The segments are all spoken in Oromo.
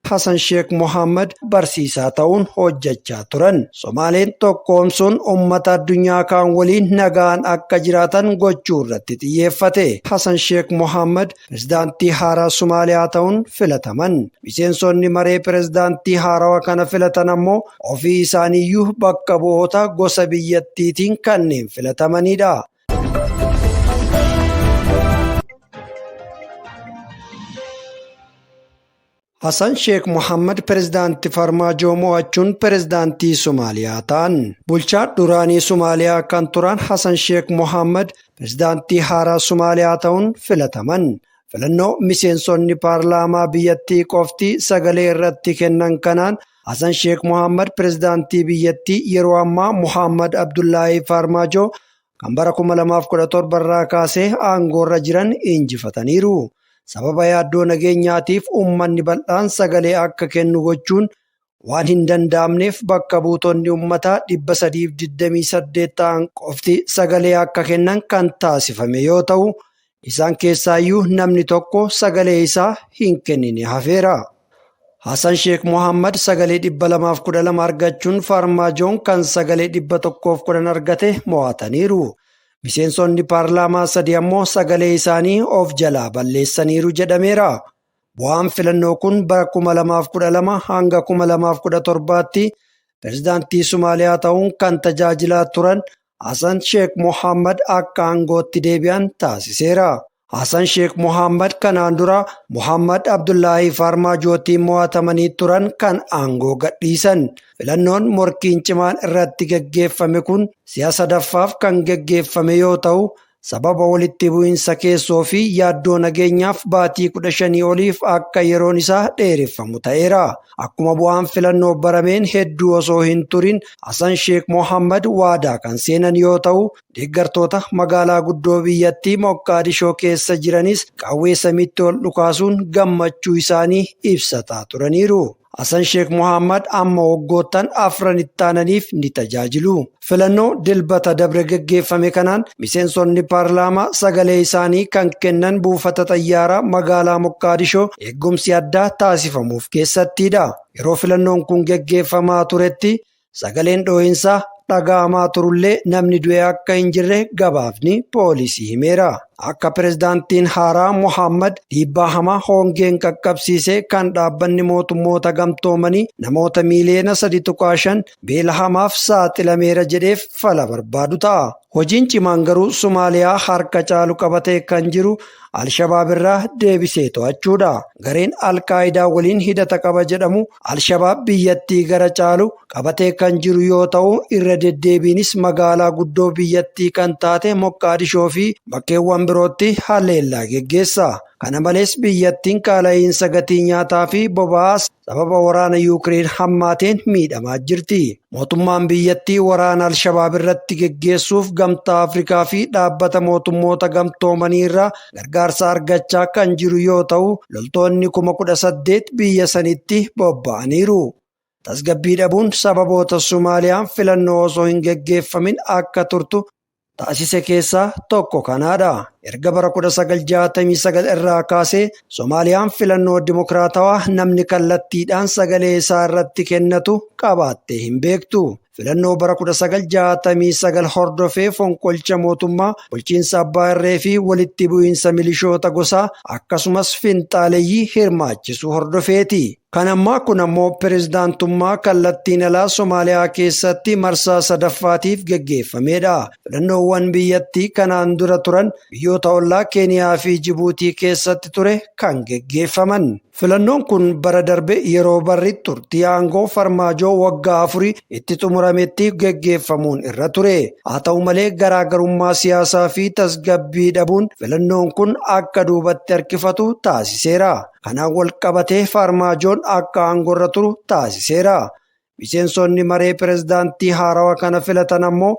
Hasan Sheek Mohaammed barsiisaa ta'uun hojjechaa turan. Somaaleen tokkoomsuun uummata addunyaa kaan waliin nagaan akka jiraatan gochuu irratti xiyyeeffate. Hasan Sheek Mohaammed pirezidaantii haaraa Somaaliyaa ta'uun filataman. Miseensonni maree pirezidaantii haarawaa kana filatan ammoo ofii isaaniiyyuu bakka bu'oota gosa biyyattiitiin kanneen filatamanidha. Hasan Sheek Mohaammed pirezidaantii Farmaajoo mo'achuun pirezidaantii Somaaliyaa ta'an. Bulchaa duraanii Somaaliyaa kan turan Hasan Sheek Mohaammed pirezidaantii haaraa Somaaliyaa ta'uun filataman. Filannoo miseensonni paarlaamaa biyyattii qofti sagalee irratti kennan kanaan Hasan Sheek Mohaammed pirezidaantii biyyattii yeroo ammaa Mohaammed Abdullaahii Farmaajoo kan bara 2017 irraa kaasee aangoorra jiran injifataniiru. Sababa yaaddoo nageenyaatiif uummanni bal'aan sagalee akka kennu gochuun waan hin danda'amneef bakka buutonni uummataa 328 ta'an qofti sagalee akka kennan kan taasifame yoo ta'u, isaan keessaayyuu namni tokko sagalee isaa hin kennine hafeera. Hasan Sheek Mohaammed sagalee 212 argachuun Farmaajoon kan sagalee 110 argate mo'ataniiru. Miseensonni paarlaamaa sadi ammoo sagalee isaanii of jalaa balleessaniiru jedhameera. Bu'aan filannoo kun bara 2012 hanga 2017tti pirezidaantii Somaaliyaa ta'uun kan tajaajilaa turan Hasan Sheek Mohaammed akka aangootti deebi'an taasiseera. Hasan Sheek Mohaammed kanaan dura Mohaammed Abdullaahii Farmaajootiin mo'atamanii turan kan aangoo gadhiisan. Filannoon morkiin cimaan irratti geggeeffame kun si'a sadaffaaf kan geggeeffame yoo ta'u, sababa walitti bu'iinsa keessoo fi yaaddoo nageenyaaf baatii 15 oliif akka yeroon isaa dheereffamu ta'eera. Akkuma bu'aan filannoo barameen hedduu osoo hin turin Hasan Sheek Mohaammed waadaa kan seenan yoo ta'u, deeggartoota magaalaa guddoo biyyattii Moqqaadishoo keessa jiranis qawwee samiitti ol dhukaasuun gammachuu isaanii ibsataa turaniiru. Hasan Sheek Mohaammed amma waggoottan afran itti aananiif ni tajaajilu. Filannoo dilbata dabre geggeeffame kanaan miseensonni paarlaamaa sagalee isaanii kan kennan buufata xayyaaraa magaalaa Moqqaadishoo eegumsi addaa taasifamuuf keessattidha. Yeroo filannoon kun geggeeffamaa turetti sagaleen dhoo'insaa dhaga'amaa turullee namni du'e akka hin jirre gabaafni poolisii himeera. Akka pirezidaantiin haaraa Mohaammed dhiibbaa hamaa hongeen qaqqabsiise kan dhaabbanni mootummoota gamtoomanii namoota miiliyoona 3.5 beela hamaaf saaxilameera jedheef fala barbaadu ta'a. Hojiin cimaan garuu Somaaliyaa harka caalu qabatee kan jiru Alshabaab irraa deebisee to'achuudha. Gareen Alqaayidaa waliin hidhata qaba jedhamu Alshabaab biyyattii gara caalu qabatee kan jiru yoo ta'u, irra deddeebiinis magaalaa guddoo biyyattii kan taate Moqqaadishoo fi bakkeewwan birootti haleellaa geggeessa. Kana malees biyyattiin qaala'iinsa gatii nyaataa fi boba'aa sababa waraana Yuukireen hammaateen miidhamaa jirti. Mootummaan biyyattii waraana Alshabaab irratti geggeessuuf gamtaa Afrikaa fi dhaabbata mootummoota gamtoomanii irraa gargaarsa argachaa kan jiru yoo ta'u, loltoonni 18,000 biyya sanitti bobba'aniiru. Tasgabbii dhabuun sababoota Somaaliyaan filannoo osoo hin geggeeffamin akka turtu taasise keessaa tokko kanaadha. Erga bara 1969 irraa kaasee Somaaliyaan filannoo dimokiraatawaa namni kallattiidhaan sagalee isaa irratti kennatu qabaattee hin beektu. Filannoo bara 1969 hordofee fonqolcha mootummaa, bulchiinsa abbaa irree fi walitti bu'iinsa milishoota gosaa akkasumas finxaaleyyii hirmaachisuu hordofeeti. Kan ammaa kun ammoo pirezidaantummaa kallattiin alaa Somaaliyaa keessatti marsaa sadaffaatiif geggeeffamedha. Filannoowwan biyyattii kanaan dura turan biyyoota ollaa Keeniyaa fi Jibuutii keessatti ture kan geggeeffaman. Filannoon kun bara darbe yeroo barri turtii aangoo Farmaajoo waggaa 4 itti xumurametti geggeeffamuun irra ture. Haa ta'u malee garaagarummaa siyaasaa fi tasgabbii dhabuun filannoon kun akka duubatti harkifatu taasiseera. Kanaan wal qabatee Farmaajoon akka aangoorra turu taasiseera. Miseensonni maree pirezidaantii haarawaa kana filatan ammoo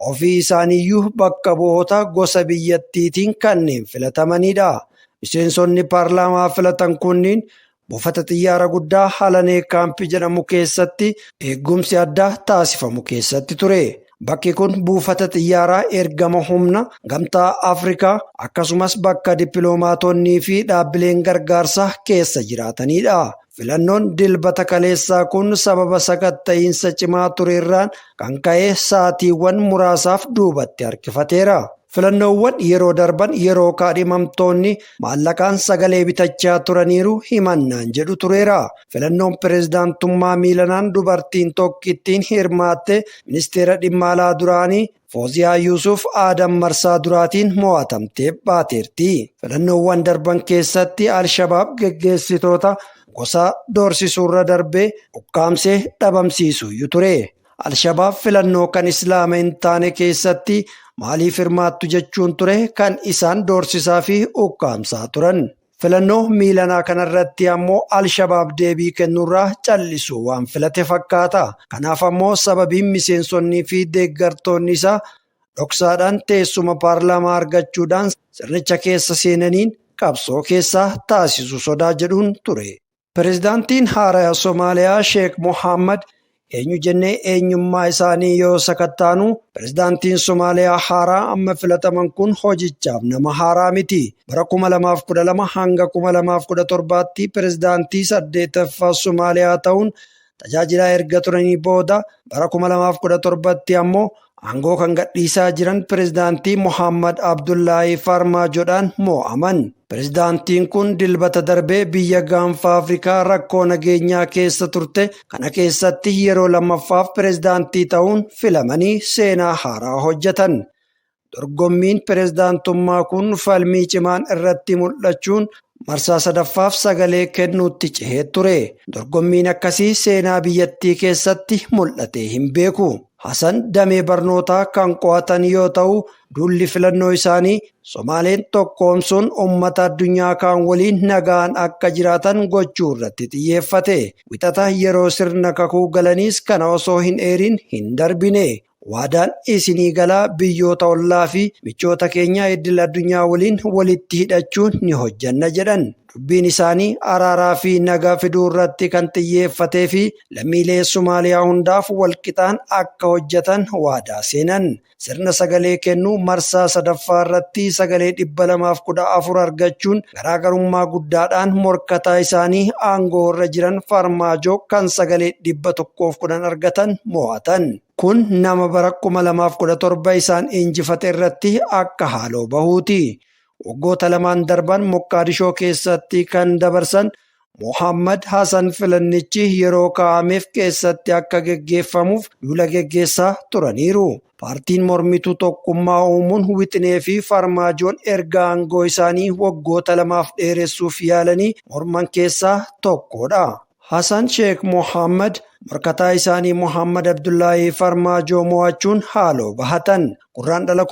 ofii isaaniiyyuu bakka bu'oota gosa biyyattiitiin kanneen filatamanidha. Miseensonni paarlaamaa filatan kunniin buufata xiyyaara guddaa Halanee kaampii jedhamu keessatti eegumsi addaa taasifamu keessatti ture. Bakki kun buufata xiyyaaraa ergama humna gamtaa Afrikaa akkasumas bakka dippiloomaatonnii fi dhaabbileen gargaarsaa keessa jiraatanidha. Filannoon dilbata kaleessaa kun sababa sakatta'iinsa cimaa ture irraan kan ka'e sa'aatiiwwan muraasaaf duubatti harkifateera. Filannoowwan yeroo darban yeroo kaadhimamtoonni maallaqaan sagalee bitachaa turaniiru himannaan jedhu tureera. Filannoon pireezidaantummaa miilanaan dubartiin tokkittiin hirmaatte ministeera dhimma alaa duraanii Fooziyaa Yuusuf Aadam marsaa duraatiin mo'atamtee baateerti. Filannoowwan darban keessatti Alshabaab geggeessitoota gosa doorsisuurra darbee ukkaamsee dhabamsiisuyyuu ture. Alshabaab filannoo kan Islaama hin taane keessatti maaliif hirmaattu jechuun ture kan isaan doorsisaa fi ukkaamsaa turan. Filannoo miilanaa kanarratti ammoo Alshabaab deebii kennuurraa callisuu waan filate fakkaata. Kanaaf ammoo sababiin miseensonnii fi deeggartoonni isaa dhoksaadhaan teessuma paarlaamaa argachuudhaan sirnicha keessa seenaniin qabsoo keessaa taasisu sodaa jedhuun ture. Pireezidaantiin haaraa Somaaliyaa Sheek Mohammad eenyu jennee eenyummaa isaanii yoo sakattaanu pireezidaantiin Somaaliyaa haaraa amma filataman kun hojichaaf nama haaraa miti. Bara 2012 hanga 2017tti pireezidaantii saddeettaffaa Somaaliyaa ta'uun tajaajilaa erga turanii booda bara 2017tti ammoo aangoo kan gadhiisaa jiran pireezidaantii Mohammad Abdullaahi Farmaajoodhaan mo'aman. Pireezidaantiin kun dilbata darbee biyya gaanfa Afrikaa rakkoo nageenyaa keessa turte kana keessatti yeroo lammaffaaf pireezidaantii ta'uun filamanii seenaa haaraa hojjetan. Dorgommiin pireezidaantummaa kun falmii cimaan irratti mul'achuun marsaa sadaffaaf sagalee kennuutti cehee ture. Dorgommiin akkasii seenaa biyyattii keessatti mul'atee hin beeku. Hasan damee barnootaa kan qo'atan yoo ta'u, duulli filannoo isaanii Somaaleen tokkoomsuun uummata addunyaa kaan waliin nagaan akka jiraatan gochuu irratti xiyyeeffate. Wixata yeroo sirna kakuu galaniis kana osoo hin eerin hin darbine. Waadaan isinii galaa biyyoota ollaa fi michoota keenya idil addunyaa waliin walitti hidhachuun ni hojjanna jedhan. Dubbiin isaanii araaraa fi nagaa fiduu irratti kan xiyyeeffatee fi lammiilee Somaaliyaa hundaaf walqixaan akka hojjetan waadaa seenan. Sirna sagalee kennuu marsaa sadaffaa irratti sagalee 214 argachuun garaagarummaa guddaadhaan morkataa isaanii aangoo irra jiran Farmaajoo kan sagalee 110 argatan mo'atan. Kun nama bara 2017 isaan injifate irratti akka haaloo bahuuti. Waggoota lamaan darban Moqqaadishoo keessatti kan dabarsan Mohammad Hassan filannichi yeroo kaa'ameef keessatti akka geggeeffamuuf duula geggeessaa turaniiru. Paartiin mormituu tokkummaa uumuun wixinee fi Farmaajoon erga aangoo isaanii waggoota lamaaf dheeressuuf yaalanii morman keessaa tokkodha. Hassan Sheekh Mohammad morkataa isaanii Mohammad Abdullaahii Farmaajoo mo'achuun haaloo bahatan. Gurraandhala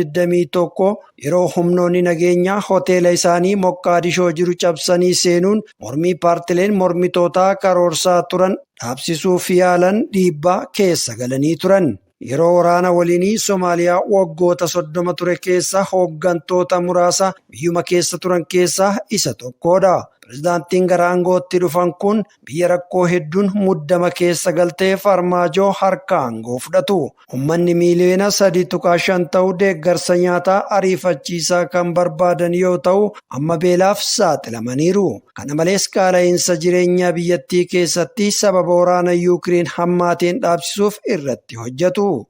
2021 yeroo humnoonni nageenyaa hoteela isaanii Moqqaadishoo jiru cabsanii seenuun mormii paartileen mormitootaa karoorsaa turan dhaabsisuuf yaalan dhiibbaa keessa galanii turan. Yeroo waraana waliinii Somaaliyaa waggoota 30 ture keessa hooggantoota muraasa biyyuma keessa turan keessaa isa tokkodha. Pireezidaantiin gara aangootti dhufan kun biyya rakkoo hedduun muddama keessa galtee Farmaajoo harka aangoo fudhatu. Uummanni miiliyoona 3.5 ta'u deeggarsa nyaataa ariifachiisaa kan barbaadan yoo ta'u, amma beelaaf saaxilamaniiru. Kana malees qaala'insa jireenyaa biyyattii keessatti sababa waraana Yuukireen hammaateen dhaabsisuuf irratti hojjetu.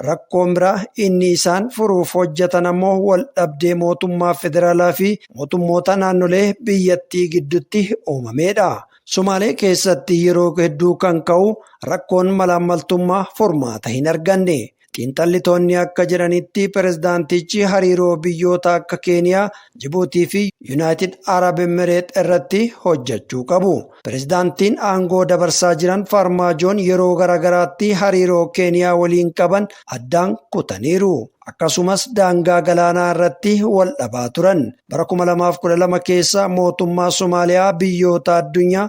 Rakkoon biraa inni isaan furuuf hojjetan ammoo wal dhabdee mootummaa federaalaa fi mootummoota naannolee biyyattii gidduutti uumamedha. Somaalee keessatti yeroo hedduu kan ka'u rakkoon malaammaltummaa furmaata hin arganne. Xiinxallitoonni akka jedhanitti pireezidaantichi hariiroo biyyoota akka Keeniyaa, Jibuutii fi Yuunaayitid Arab Emireet irratti hojjechuu qabu. Pireezidaantiin aangoo dabarsaa jiran Farmaajoon yeroo garaagaraatti hariiroo Keeniyaa waliin qaban addaan kutaniiru. Akkasumas daangaa galaanaa irratti wal dhabaa turan. Bara 2012 keessa mootummaa Somaaliyaa biyyoota addunyaa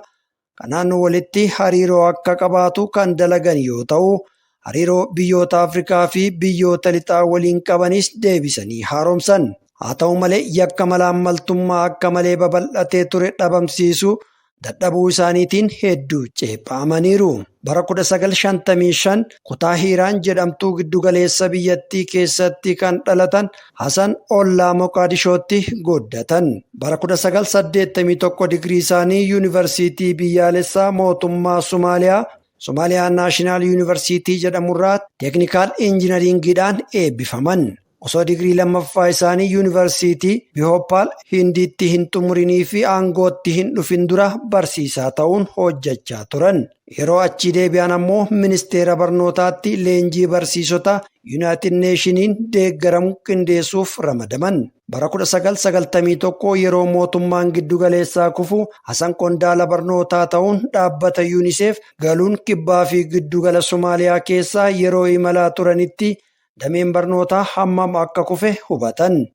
kanaan walitti hariiroo akka qabaatu kan dalagan yoo ta'u, hariiroo biyyoota Afrikaa fi biyyoota lixaa waliin qabanis deebisanii haaromsan. Haa ta'u malee yakka malaammaltummaa akka malee babal'atee ture dhabamsiisuu Dadhabuu isaaniitiin hedduu ceephaamaniiru. Bara 1955 kutaa Hiiraan jedhamtuu giddugaleessa biyyattii keessatti kan dhalatan Hasan ollaa Moqaadishootti guddatan. Bara 1981 digirii isaanii Yuunivarsiitii Biyyaalessaa Mootummaa Somaaliyaa, Somaaliyaa National University jedhamurraa technical engineeringiidhaan eebbifaman. Osoo digirii lammaffaa isaanii Yuunivarsiitii Bihoopaal Hindiitti hin xumurinii fi aangootti hin dhufin dura barsiisaa ta'uun hojjechaa turan. Yeroo achii deebi'an ammoo ministeera barnootaatti leenjii barsiisota United Nationiin deeggaramu qindeessuuf ramadaman. Bara 1991 yeroo mootummaan giddugaleessaa kufu, Hasan qondaala barnootaa ta'uun dhaabbata UNICEF galuun kibbaa fi giddugala Somaaliyaa keessaa yeroo imalaa turanitti dameen barnootaa hammam akka kufe hubatan.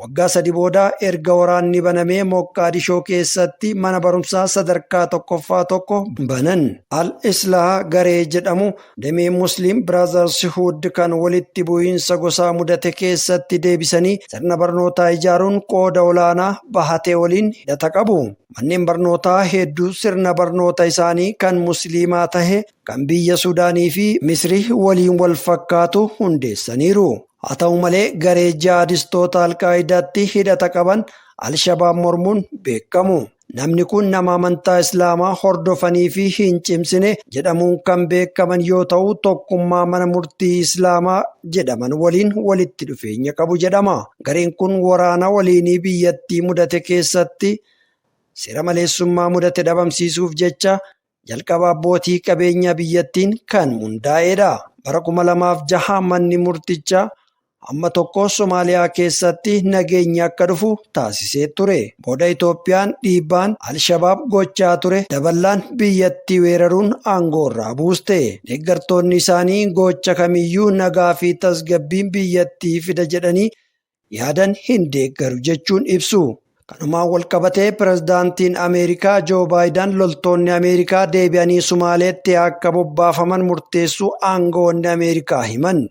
Waggaa 3 booda erga waraanni banamee Moqqaadishoo keessatti mana barumsaa sadarkaa tokkoffaa tokko banan. Al-Islaa garee jedhamu damee Muslim Brotherhood kan walitti bu'iinsa gosaa mudate keessatti deebisanii sirna barnootaa ijaaruun qooda olaanaa bahatee waliin hidhata qabu. Manneen barnootaa hedduu sirna barnoota isaanii kan Musliimaa tahe kan biyya Sudaanii fi Misrii waliin wal fakkaatu hundeessaniiru. Haa ta'u malee, garee jihaadistoota Alqaa'idaatti hidhata qaban Alshabaab mormuun beekamu. Namni kun nama amantaa Islaamaa hordofanii fi hin cimsine jedhamuun kan beekaman yoo ta'u, tokkummaa mana murtii Islaamaa jedhaman waliin walitti dhufeenya qabu jedhama. Gareen kun waraana waliinii biyyattii mudate keessatti seera maleessummaa mudate dhabamsiisuuf jecha jalqaba abbootii qabeenyaa biyyattiin kan hundaa'edha. Bara 2006 manni murtichaa amma tokko Somaaliyaa keessatti nageenyi akka dhufu taasisee ture. Booda Itoophiyaan dhiibbaan Alshabaab gochaa ture daballaan biyyattii weeraruun aangoo irraa buuste. Deeggartoonni isaanii gocha kamiyyuu nagaa fi tasgabbiin biyyattii fida jedhanii yaadan hin deeggaru jechuun ibsu. Kanumaan walqabatee pirezidaantiin Ameerikaa Joo Baayiden loltoonni Ameerikaa deebi'anii Somaaleetti akka bobbaafaman murteessuu aangawoonni Ameerikaa himan.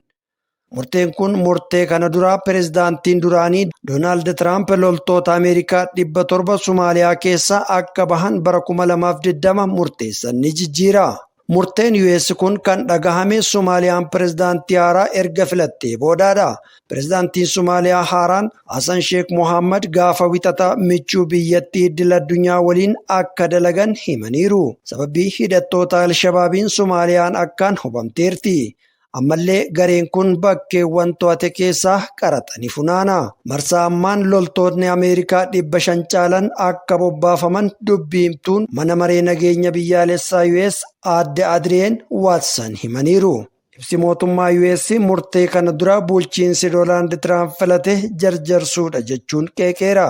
Murteen kun murtee kana dura pirezidaantiin duraanii Doonaald Tiraamp loltoota Ameerikaa 700 Somaaliyaa keessa akka bahan bara 2020 murteessan ni jijjiira. Murteen US kun kan dhagahame Somaaliyaan pirezidaantii haaraa erga filattee boodaadha. Pirezidaantiin Somaaliyaa haaraan Hassan Sheekh Mohammad gaafa Wixataa michuu biyyattii idil addunyaa waliin akka dalagan himaniiru. Sababii hidhattoota Alshabaabiin Somaaliyaan akkaan hubamteerti. Ammallee gareen kun bakkeewwan to'ate keessaa qaraxa ni funaana. Marsaa ammaan loltoonni Ameerikaa 500 caalan akka bobbaafaman dubbii himtuun mana maree nageenya biyyaalessaa US aadde Adriyeen Waatsan himaniiru. Ibsi mootummaa US murtee kana dura bulchiinsi Doonaald Tiraamp filate jarjarsuudha jechuun qeeqeera.